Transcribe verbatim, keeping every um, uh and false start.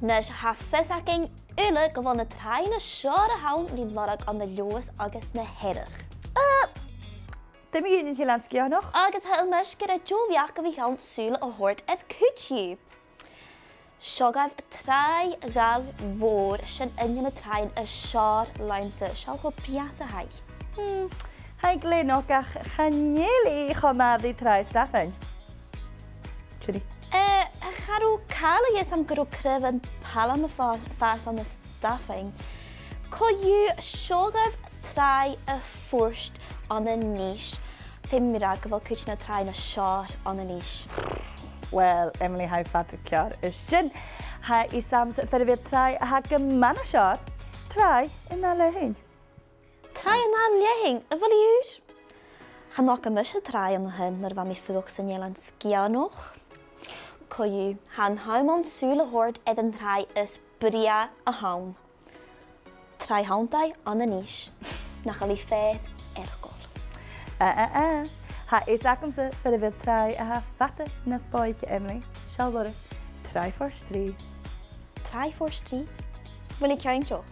Nis, tha fios againn uile gu bheil na tràighean as fheàrr a th' ann ri lorg ann an Leòdhas agus na Hearadh. Uh, Dè mu dheidhinn an t-Eilean Sgitheanach? Agus shaoil mise gur e deagh bheachd a bhith ann sùil a thoirt air cuid dhiubh. Seo agaibh Tràigh Ghall Mhòr, sin aon de na tràighean as fheàrr leamsa, seall cho brèagha 's a tha i. Hmm, tha i glè nochd ach chan eil i cho math ri Tràigh Stafainn. Judy. Eh, cha robh càil a dh'fhios agam gun robh craobhan pailm a' fà-, fàs ann an Stafainn. Co-dhiù, seo agaibh Tràigh a' Phort ann an Nis. Feumaidh mi ràdh gu bheil cuid de na tràighean as fheàrr ann an Nis. Uill, Emily, tha thu fada ceàrr air sin. Tha fhios agamsa far a bheil tràigh a tha gu math nas fheàrr, Tràigh an Ath Leathainn. Tràigh an Ath Leathainn, a bheil i ùr? Chan fhaca mise tràigh an sin nuair a bha mi a' fuireach san Eilean Sgitheanach. Co-dhiù, tha an t-àm ann sùil a thoirt air an tràigh as brèagha a th' ann. Tràigh Shanndaigh ann an Nis, nach eil i fìor fheargach. Eh, eh, eh. Tha fhios agamsa far a bheil tràigh a tha fada nas bòidhche, Emily. Seall orra. Tràigh Phort Rìgh. Tràigh Phort Rìgh? A bheil i cinnteach?